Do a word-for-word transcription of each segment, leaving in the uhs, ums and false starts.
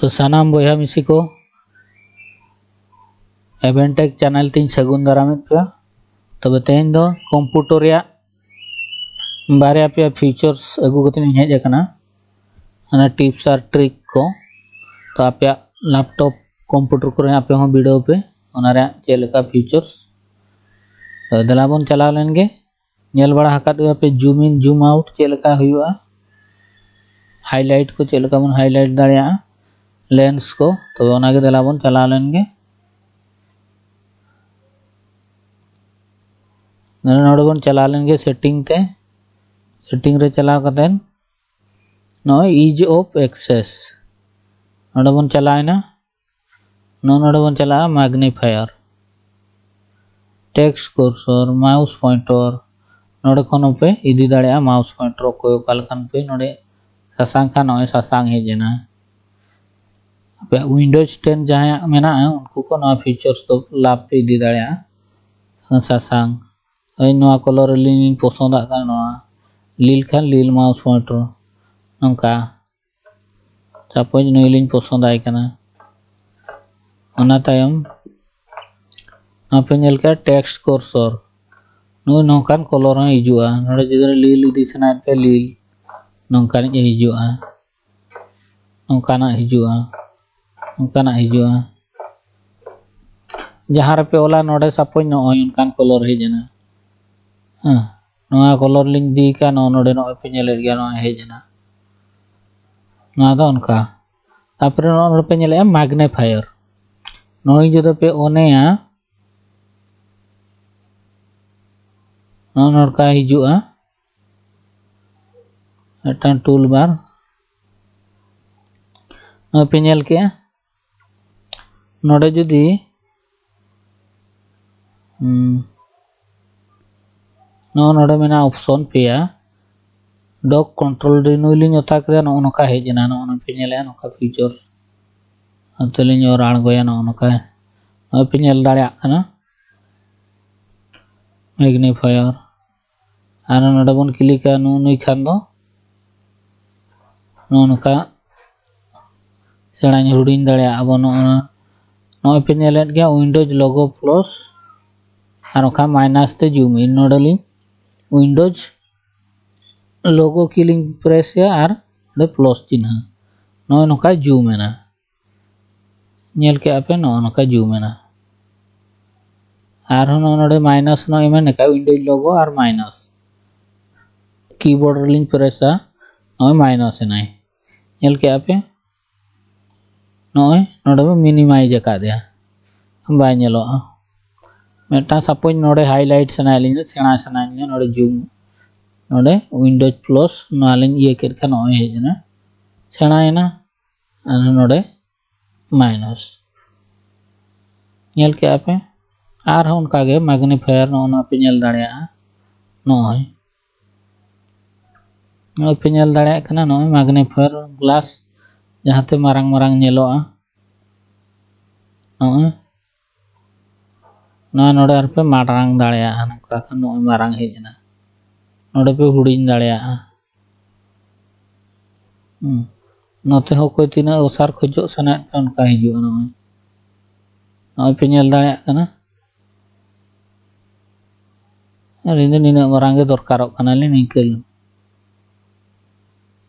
ᱛᱚ ᱥᱟᱱᱟᱢ ᱵᱚᱭᱦᱟ ᱢᱤᱥᱤ ᱠᱚ, ᱮᱵᱷᱮᱱᱴᱮᱠ ᱪᱮᱱᱮᱞ ᱛᱤᱧ ᱥᱟᱹᱜᱩᱱ ᱫᱟᱨᱟᱢᱮᱫ ᱯᱮᱭᱟ᱾ ᱛᱚᱵᱮ ᱛᱮᱦᱮᱧ ᱫᱚ ᱠᱚᱢᱯᱤᱭᱩᱴᱟᱨ ᱨᱮᱭᱟᱜ ᱵᱟᱨᱭᱟ ᱯᱮᱭᱟ ᱯᱷᱤᱪᱟᱨᱥ ᱟᱹᱜᱩ ᱠᱟᱛᱮ ᱤᱧ ᱦᱮᱡ ᱟᱠᱟᱱᱟ, ᱚᱱᱟ ᱴᱤᱯᱥ ᱟᱨ ᱴᱨᱤᱠ ᱠᱚ᱾ ᱛᱚ ᱟᱯᱮᱭᱟᱜ ᱞᱮᱯᱴᱚᱯ ᱠᱚᱢᱯᱤᱭᱩᱴᱟᱨ ᱠᱚᱨᱮ ᱟᱯᱮ ᱦᱚᱸ ᱵᱤᱰᱟᱹᱣ ᱯᱮ ᱚᱱᱟ ᱨᱮᱭᱟᱜ ᱪᱮᱫ ᱞᱮᱠᱟ ᱯᱷᱤᱪᱟᱨᱥ᱾ ᱛᱚ ᱫᱮᱞᱟ ᱵᱚᱱ ᱪᱟᱞᱟᱣ ᱞᱮᱱ ᱜᱮ᱾ ᱧᱮᱞ ᱵᱟᱲᱟ ᱟᱠᱟᱫ ᱜᱮᱭᱟ ᱯᱮ ᱡᱩᱢ ᱤᱱ ᱡᱩᱢ ᱟᱣᱩᱴ ᱪᱮᱫ ᱞᱮᱠᱟ ᱦᱩᱭᱩᱜᱼᱟ, ᱦᱟᱭᱞᱟᱭᱤᱴ ᱠᱚ ᱪᱮᱫ ᱞᱮᱠᱟ ᱵᱚᱱ ᱦᱟᱭᱞᱟᱭᱤᱴ ᱫᱟᱲᱮᱭᱟᱜᱼᱟ ᱞᱮᱱᱥ ᱠᱚ᱾ ᱛᱚᱵᱮ ᱚᱱᱟᱜᱮ ᱫᱮᱞᱟ ᱵᱚᱱ ᱪᱟᱞᱟᱣ ᱞᱮᱱ ᱜᱮ᱾ ᱱᱚᱰᱮ ᱵᱚᱱ ᱪᱟᱞᱟᱣ ᱞᱮᱱ ᱜᱮ ᱥᱮᱴᱤᱝ ᱛᱮ᱾ ᱥᱮᱴᱤᱝ ᱨᱮ ᱪᱟᱞᱟᱣ ᱠᱟᱛᱮ ᱱᱚᱜᱼᱚᱭ ᱤᱡ ᱚᱯᱷ ᱮᱠᱥᱮᱥ, ᱱᱚᱰᱮ ᱵᱚᱱ ᱪᱟᱞᱟᱣᱮᱱᱟ᱾ ᱱᱚᱜᱼᱚ ᱱᱚᱰᱮ ᱵᱚᱱ ᱪᱟᱞᱟᱜᱼᱟ ᱢᱟᱜᱱᱤᱯᱷᱟᱭᱟᱨ, ᱴᱮᱠᱥᱴ ᱠᱚᱨᱥᱚᱨ, ᱢᱟᱣᱩᱥ ᱯᱚᱭᱮᱱᱴᱚᱨ᱾ ᱱᱚᱰᱮ ᱠᱷᱚᱱ ᱦᱚᱸᱯᱮ ᱤᱫᱤ ᱫᱟᱲᱮᱭᱟᱜᱼᱟ ᱢᱟᱣᱩᱥ ᱯᱚᱭᱮᱱᱴᱚᱨ ᱚᱠᱚᱭ ᱚᱠᱟ ᱞᱮᱠᱟᱱ ᱯᱮ᱾ ᱱᱚᱰᱮ ᱥᱟᱥᱟᱝ ᱠᱷᱟᱱ ᱱᱚᱜᱼᱚᱭ ᱥᱟᱥᱟᱝ ᱦᱮᱡ ᱮᱱᱟ᱾ ᱟᱯᱮᱭᱟᱜ ᱩᱭᱤᱱᱰᱳᱡᱽ ᱴᱮᱱ ᱡᱟᱦᱟᱸᱭᱟᱜ ᱢᱮᱱᱟᱜᱼᱟ ᱩᱱᱠᱩ ᱠᱚ ᱱᱚᱣᱟ ᱯᱷᱤᱪᱟᱨᱥ ᱫᱚ ᱞᱟᱵᱷ ᱯᱮ ᱤᱫᱤ ᱫᱟᱲᱮᱭᱟᱜᱼᱟ᱾ ᱥᱟᱥᱟᱝ, ᱦᱳᱭ ᱱᱚᱣᱟ ᱠᱚᱞᱚᱨ ᱟᱹᱞᱤᱧ ᱞᱤᱧ ᱯᱚᱥᱚᱸᱫᱟᱜ ᱠᱟᱱᱟ, ᱱᱚᱣᱟ ᱞᱤᱞ ᱠᱷᱟᱱ ᱞᱤᱞ ᱢᱟᱣᱩᱥ ᱯᱚᱭᱮᱱᱴᱚᱨ ᱱᱚᱝᱠᱟ᱾ ᱥᱟᱯᱳᱡᱽ ᱱᱩᱭ ᱞᱤᱧ ᱯᱚᱥᱚᱸᱫ ᱟᱭ ᱠᱟᱱᱟ᱾ ᱚᱱᱟ ᱛᱟᱭᱚᱢ ᱱᱚᱣᱟ ᱯᱮ ᱧᱮᱞ ᱠᱮᱫᱟ ᱴᱮᱠᱥᱴ ᱠᱚᱨᱥᱚᱨ, ᱱᱚᱜᱼᱚᱭ ᱱᱚᱝᱠᱟᱱ ᱠᱚᱞᱚᱨ ᱦᱚᱸ ᱦᱤᱡᱩᱜᱼᱟ᱾ ᱱᱚᱰᱮ ᱡᱩᱫᱤ ᱞᱤᱞ ᱤᱫᱤ ᱥᱟᱱᱟᱭᱮᱫ ᱯᱮ ᱞᱤᱞ, ᱱᱚᱝᱠᱟᱱᱤᱡ ᱦᱤᱡᱩᱜᱼᱟ, ᱱᱚᱝᱠᱟᱱᱟᱜ ᱦᱤᱡᱩᱜᱼᱟ, ᱱᱚᱝᱠᱟᱱᱟᱜ ᱦᱤᱡᱩᱜᱼᱟ᱾ ᱡᱟᱦᱟᱸ ᱨᱮᱯᱮ ᱚᱞᱟ ᱱᱚᱰᱮ ᱥᱟᱯᱳᱡᱽ ᱱᱚᱜᱼᱚᱭ ᱚᱱᱠᱟᱱ ᱠᱚᱞᱚᱨ ᱦᱮᱡ ᱮᱱᱟ᱾ ᱦᱮᱸ, ᱱᱚᱣᱟ ᱠᱚᱞᱚᱨ ᱞᱤᱧ ᱤᱫᱤ ᱠᱟᱜᱼᱟ, ᱱᱚᱜᱼᱚ ᱱᱚᱰᱮ ᱱᱚᱜᱼᱚᱭ ᱯᱮ ᱧᱮᱞᱮᱫ ᱜᱮᱭᱟ, ᱱᱚᱣᱟ ᱦᱮᱡ ᱮᱱᱟ᱾ ᱱᱚᱣᱟ ᱫᱚ ᱚᱱᱠᱟ᱾ ᱛᱟᱨᱯᱚᱨᱮ ᱱᱚᱜᱼᱚ ᱱᱚᱰᱮ ᱯᱮ ᱧᱮᱞᱮᱫᱼᱟ ᱢᱟᱜᱱᱤᱯᱷᱟᱭᱟᱨ, ᱱᱚᱜᱼᱚᱭ ᱡᱩᱫᱤ ᱯᱮ ᱚᱱᱮᱭᱟ, ᱱᱚᱜᱼᱚ ᱱᱚᱝᱠᱟ ᱦᱤᱡᱩᱜᱼᱟ ᱢᱤᱫᱴᱟᱝ ᱴᱩᱞ ᱵᱟᱨ᱾ ᱱᱚᱜᱼᱚᱭ ᱯᱮ ᱧᱮᱞ ᱠᱮᱜᱼᱟ, ᱱᱚᱰᱮ ᱡᱩᱫᱤ ᱦᱩᱸ, ᱱᱚᱜᱼᱚ ᱱᱚᱰᱮ ᱢᱮᱱᱟᱜᱼᱟ ᱚᱯᱥᱚᱱ ᱯᱮᱭᱟ, ᱰᱚᱠ ᱠᱚᱱᱴᱨᱳᱞ ᱰᱤ ᱱᱩᱭ ᱞᱤᱧ ᱚᱛᱟ ᱠᱮᱫᱟ, ᱱᱚᱜᱼᱚ ᱱᱚᱝᱠᱟ ᱦᱮᱡ ᱮᱱᱟ, ᱱᱚᱜᱼᱚ ᱱᱚᱝᱠᱟ ᱯᱮ ᱧᱮᱞᱮᱜᱼᱟ, ᱱᱚᱝᱠᱟ ᱯᱷᱤᱪᱟᱨᱥ᱾ ᱱᱚᱛᱮ ᱞᱤᱧ ᱚᱨ ᱟᱬᱜᱚᱭᱟ, ᱱᱚᱜᱼᱚ ᱱᱚᱝᱠᱟ, ᱱᱚᱜᱼᱚᱭ ᱯᱮ ᱧᱮᱞ ᱫᱟᱲᱮᱭᱟᱜ ᱠᱟᱱᱟ ᱢᱮᱜᱱᱤᱯᱷᱟᱭᱟᱨ᱾ ᱟᱨ ᱱᱚᱰᱮ ᱵᱚᱱ ᱠᱞᱤᱠᱟ ᱱᱩᱜᱼᱩ ᱱᱩᱭ ᱠᱷᱟᱱ ᱫᱚ ᱱᱚᱜᱼᱚ ᱱᱚᱝᱠᱟ ᱥᱮᱬᱟᱧ ᱦᱩᱰᱤᱧ ᱫᱟᱲᱮᱭᱟᱜᱼᱟ ᱵᱚᱱ᱾ ᱱᱚᱜᱼᱚ ᱱᱚᱜᱼᱚᱭ ᱯᱮ ᱧᱮᱞᱮᱫ ᱜᱮᱭᱟ, Windows logo plus ᱟᱨ ᱚᱱᱠᱟ minus ᱛᱮ zoom in᱾ ᱱᱚᱰᱮ ᱞᱤᱧ Windows logo key ᱞᱤᱧ press ᱮᱜᱼᱟ ᱟᱨ ᱚᱸᱰᱮ plus ᱪᱤᱱᱦᱟᱹ, ᱱᱚᱜᱼᱚᱭ ᱱᱚᱝᱠᱟ zoom ᱮᱱᱟ᱾ ᱧᱮᱞ ᱠᱮᱜᱼᱟ ᱯᱮ, ᱱᱚᱜᱼᱚ ᱱᱚᱝᱠᱟ zoom ᱮᱱᱟ᱾ ᱟᱨᱦᱚᱸ ᱱᱚᱜᱼᱚ ᱱᱚᱰᱮ minus ᱱᱚᱜᱼᱚᱭ ᱢᱮᱱ ᱞᱮᱠᱟ Windows logo ᱟᱨ minus, keyboard ᱨᱮᱞᱤᱧ press ᱟ, ᱱᱚᱜᱼᱚᱭ minus ᱮᱱᱟᱭ᱾ ᱧᱮᱞ ᱠᱮᱜᱼᱟ ᱯᱮ, ᱱᱚᱜᱼᱚᱭ ᱱᱚᱰᱮ ᱵᱚ minimize ᱟᱠᱟᱫᱮᱭᱟ, ᱵᱟᱭ ᱧᱮᱞᱚᱜᱼᱟ᱾ ᱢᱤᱫᱴᱟᱝ suppose ᱱᱚᱰᱮ highlight ᱥᱟᱱᱟᱭᱮᱫ ᱞᱤᱧᱟ, ᱥᱮᱬᱟ ᱥᱟᱱᱟᱭᱮᱫ ᱞᱤᱧᱟ, ᱱᱚᱰᱮ zoom, ᱱᱚᱰᱮ Windows plus ᱱᱚᱣᱟ ᱞᱤᱧ ᱤᱭᱟᱹ ᱠᱮᱫ ᱠᱷᱟᱱ ᱱᱚᱜᱼᱚᱭ ᱦᱮᱡ ᱮᱱᱟ, ᱥᱮᱬᱟᱭᱮᱱᱟ᱾ ᱟᱨ ᱱᱚᱰᱮ minus᱾ ᱧᱮᱞ ᱠᱮᱜᱼᱟ ᱯᱮ? ᱟᱨᱦᱚᱸ ᱚᱱᱠᱟᱜᱮ magnifier, ᱱᱚᱜᱼᱚ ᱱᱚᱣᱟ ᱯᱮ ᱧᱮᱞ ᱫᱟᱲᱮᱭᱟᱜᱼᱟ᱾ ᱱᱚᱜᱼᱚᱭ, ᱱᱚᱜᱼᱚᱭ ᱯᱮ ᱧᱮᱞ ᱫᱟᱲᱮᱭᱟᱜ ᱠᱟᱱᱟ, ᱱᱚᱜᱼᱚᱭ magnifier glass ᱡᱟᱦᱟᱸᱛᱮ ᱢᱟᱨᱟᱝ ᱢᱟᱨᱟᱝ ᱧᱮᱞᱚᱜᱼᱟ᱾ ᱱᱚᱜᱼᱚᱭ ᱱᱚᱣᱟ ᱱᱚᱰᱮ ᱟᱨᱯᱮ ᱢᱟᱨᱟᱝ ᱫᱟᱲᱮᱭᱟᱜᱼᱟ, ᱱᱚᱝᱠᱟ ᱠᱷᱟᱱ ᱱᱚᱜᱼᱚᱭ ᱢᱟᱨᱟᱝ ᱦᱮᱡ ᱮᱱᱟ᱾ ᱱᱚᱰᱮ ᱯᱮ ᱦᱩᱰᱤᱧ ᱫᱟᱲᱮᱭᱟᱜᱼᱟ᱾ ᱦᱩᱸ᱾ ᱱᱚᱛᱮ ᱦᱚᱸ ᱚᱠᱚᱭ ᱛᱤᱱᱟᱹᱜ ᱚᱥᱟᱨ ᱠᱷᱚᱡᱚᱜ ᱥᱟᱱᱟᱭᱮᱫ ᱯᱮ, ᱚᱱᱠᱟ ᱦᱤᱡᱩᱜᱼᱟ᱾ ᱱᱚᱜᱼᱚᱭ, ᱱᱚᱜᱼᱚᱭ ᱯᱮ ᱧᱮᱞ ᱫᱟᱲᱮᱭᱟᱜ ᱠᱟᱱᱟ᱾ ᱟᱹᱞᱤᱧ ᱫᱚ ᱱᱤᱱᱟᱹᱜ ᱢᱟᱨᱟᱝ ᱜᱮ ᱫᱚᱨᱠᱟᱨᱚᱜ ᱠᱟᱱᱟᱞᱤᱧ, ᱱᱤᱝᱠᱟᱹ᱾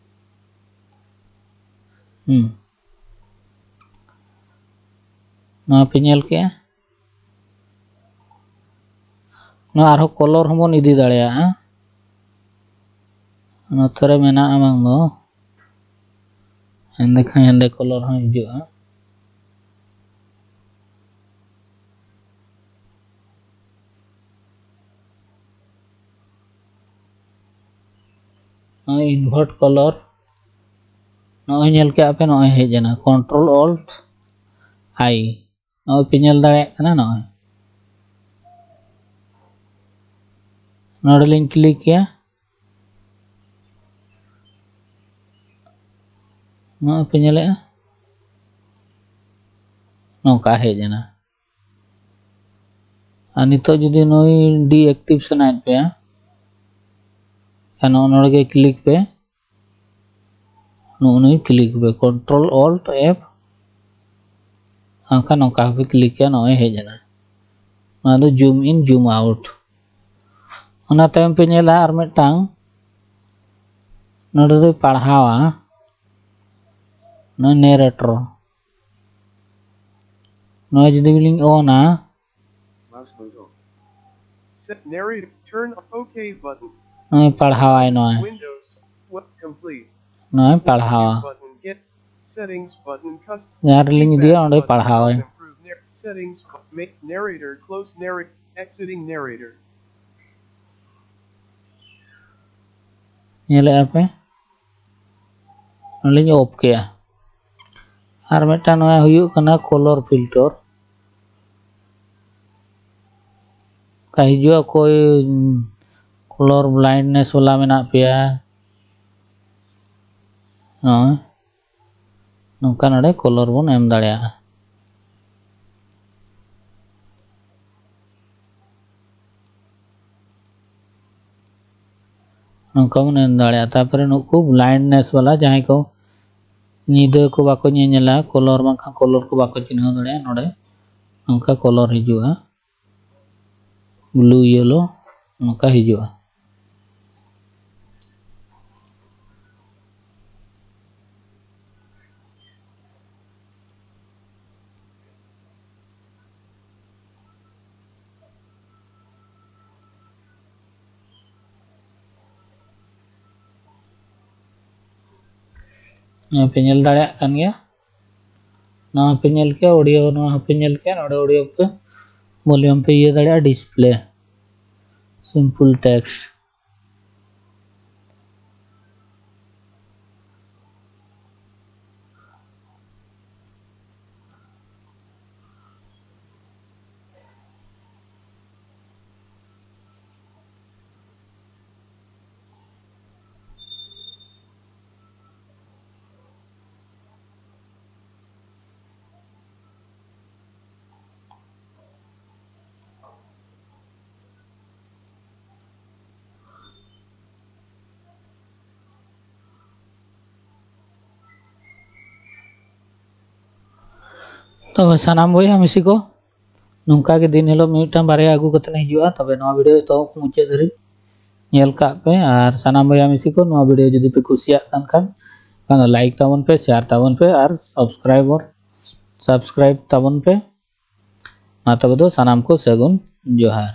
ᱦᱩᱸ᱾ ᱱᱚᱣᱟ ᱯᱮ ᱧᱮᱞ ᱠᱮᱜᱼᱟ? ᱱᱚᱣᱟ ᱟᱨᱦᱚᱸ color ᱦᱚᱸᱵᱚᱱ ᱤᱫᱤ ᱫᱟᱲᱮᱭᱟᱜᱼᱟ᱾ ᱱᱚᱛᱮ ᱨᱮ ᱢᱮᱱᱟᱜᱼᱟ ᱵᱟᱝ ᱫᱚ, ᱦᱮᱸᱫᱮ ᱠᱷᱟᱱ ᱦᱮᱸᱫᱮ color ᱦᱚᱸ ᱦᱤᱡᱩᱜᱼᱟ᱾ ᱱᱚᱜᱼᱚᱭ invert color, ᱱᱚᱜᱼᱚᱭ ᱧᱮᱞ ᱠᱮᱜᱼᱟ ᱯᱮ, ᱱᱚᱜᱼᱚᱭ ᱦᱮᱡ ᱮᱱᱟ, Control Alt I, ᱱᱚᱜᱼᱚᱭ ᱯᱮ ᱧᱮᱞ ᱫᱟᱲᱮᱭᱟᱜ ᱠᱟᱱᱟ᱾ ᱱᱚᱜᱼᱚᱭ ᱱᱚᱰᱮ ᱞᱤᱧ click ᱮᱜᱼᱟ, ᱱᱚᱜᱼᱚᱭ ᱯᱮ ᱧᱮᱞᱮᱜᱼᱟ, ᱱᱚᱝᱠᱟ ᱦᱮᱡ ᱮᱱᱟ᱾ ᱟᱨ ᱱᱤᱛᱚᱜ ᱡᱩᱫᱤ ᱱᱩᱭ deactive ᱥᱟᱱᱟᱭᱮᱫ ᱯᱮᱭᱟ, ᱮᱱᱠᱷᱟᱱ ᱱᱚᱜᱼᱚ ᱱᱚᱰᱮ ᱜᱮ click ᱯᱮ, ᱱᱚᱜᱼᱚ ᱱᱩᱭ click ᱯᱮ, Control Alt F ᱵᱟᱝᱠᱷᱟᱱ ᱱᱚᱝᱠᱟ ᱦᱚᱸᱯᱮ ᱠᱞᱤᱠᱟ, ᱱᱚᱜᱼᱚᱭ ᱦᱮᱡ ᱮᱱᱟ᱾ ᱱᱚᱣᱟ ᱫᱚ zoom in zoom out᱾ ᱚᱱᱟ ᱛᱟᱭᱚᱢ ᱯᱮ ᱧᱮᱞᱟ ᱟᱨ ᱢᱤᱫᱴᱟᱝ, ᱱᱚᱰᱮ ᱫᱚᱭ ᱯᱟᱲᱦᱟᱣᱟ, ᱱᱚᱜᱼᱚᱭ narrator᱾ ᱱᱚᱣᱟ ᱡᱩᱫᱤ ᱞᱤᱧ ᱚᱱᱟ, Set narrator. Turn OK button. ᱱᱚᱜᱼᱚᱭ ᱯᱟᱲᱦᱟᱣᱟᱭ ᱱᱚᱣᱟ, Windows. What complete. ᱱᱚᱜᱼᱚᱭ ᱯᱟᱲᱦᱟᱣᱟ᱾ Button. Get settings button. Custom. ᱡᱟᱦᱟᱸ ᱨᱮᱞᱤᱧ ᱤᱫᱤᱭᱟ ᱚᱸᱰᱮ ᱯᱟᱲᱦᱟᱣᱟᱭ᱾ Improve nar- settings. Make narrator. Close narrator. Exiting narrator. ᱧᱮᱞᱮᱫᱼᱟ ᱯᱮ, ᱱᱚᱣᱟ ᱞᱤᱧ off ᱠᱮᱜᱼᱟ᱾ ᱟᱨ ᱢᱤᱫᱴᱟᱝ ᱱᱚᱣᱟ ᱦᱩᱭᱩᱜ ᱠᱟᱱᱟ color filter᱾ ᱚᱱᱠᱟ ᱦᱤᱡᱩᱜᱼᱟ, ᱚᱠᱚᱭ color blindness ᱵᱟᱞᱟ ᱢᱮᱱᱟᱜ ᱯᱮᱭᱟ, ᱱᱚᱜᱼᱚᱭ ᱱᱚᱝᱠᱟ ᱱᱚᱰᱮ color ᱵᱚᱱ ᱮᱢ ᱫᱟᱲᱮᱭᱟᱜᱼᱟ᱾ ᱱᱚᱝᱠᱟ ᱵᱚᱱ ᱮᱢ ᱫᱟᱲᱮᱭᱟᱜᱼᱟ᱾ ᱛᱟᱨᱯᱚᱨᱮ ᱱᱩᱠᱩ blindness ᱵᱟᱞᱟ, ᱡᱟᱦᱟᱸᱭ ᱠᱚ ᱧᱤᱫᱟᱹ ᱠᱚ ᱵᱟᱠᱚ ᱧᱮᱧᱮᱞᱟ, color ᱵᱟᱝᱠᱷᱟᱱ color ᱠᱚ ᱵᱟᱠᱚ ᱪᱤᱱᱦᱟᱹᱣ ᱫᱟᱲᱮᱭᱟᱜᱼᱟ, ᱱᱚᱰᱮ ᱱᱚᱝᱠᱟ color ᱦᱤᱡᱩᱜᱼᱟ, blue yellow ᱱᱚᱝᱠᱟ ᱦᱤᱡᱩᱜᱼᱟ᱾ ᱱᱚᱣᱟ ᱯᱮ ᱧᱮᱞ ᱫᱟᱲᱮᱭᱟᱜ ᱠᱟᱱ ᱜᱮᱭᱟ, ᱱᱚᱣᱟ ᱯᱮ ᱧᱮᱞ ᱠᱮᱭᱟ audio, ᱱᱚᱣᱟ ᱦᱚᱸᱯᱮ ᱧᱮᱞ ᱠᱮᱭᱟ, ᱱᱚᱰᱮ audio ᱯᱮ volume ᱯᱮ ᱤᱭᱟᱹ ᱫᱟᱲᱮᱭᱟᱜᱼᱟ, display, simple text᱾ ᱛᱚᱵᱮ ᱥᱟᱱᱟᱢ ᱵᱚᱭᱦᱟ ᱢᱤᱥᱤ ᱠᱚ, ᱱᱚᱝᱠᱟ ᱜᱮ ᱫᱤᱱ ᱦᱤᱞᱳᱜ ᱢᱤᱫᱴᱟᱝ ᱵᱟᱨᱭᱟ ᱟᱹᱜᱩ ᱠᱟᱛᱮ ᱦᱤᱡᱩᱜᱼᱟ᱾ ᱛᱚᱵᱮ ᱱᱚᱣᱟ ᱵᱷᱤᱰᱤᱭᱳ ᱮᱛᱚᱦᱚᱵ ᱠᱷᱚᱱ ᱢᱩᱪᱟᱹᱫ ᱫᱷᱟᱹᱨᱤᱡ ᱧᱮᱞ ᱠᱟᱜ ᱯᱮ᱾ ᱟᱨ ᱥᱟᱱᱟᱢ ᱵᱚᱭᱦᱟ ᱢᱤᱥᱤ ᱠᱚ, ᱱᱚᱣᱟ ᱵᱷᱤᱰᱤᱭᱳ ᱡᱩᱫᱤ ᱯᱮ ᱠᱩᱥᱤᱭᱟᱜ ᱠᱟᱱ ᱠᱷᱟᱱ, ᱠᱷᱟᱱ ᱫᱚ ᱞᱟᱭᱤᱠ ᱛᱟᱵᱚᱱ ᱯᱮ, ᱥᱮᱭᱟᱨ ᱛᱟᱵᱚᱱ ᱯᱮ ᱟᱨ ᱥᱟᱵᱥᱠᱨᱟᱭᱵᱟᱨ ᱥᱟᱵᱥᱠᱨᱟᱭᱤᱵ ᱛᱟᱵᱚᱱ ᱯᱮ᱾ ᱢᱟ ᱛᱚᱵᱮ ᱫᱚ ᱥᱟᱱᱟᱢ ᱠᱚ ᱥᱟᱹᱜᱩᱱ ᱡᱚᱦᱟᱨ᱾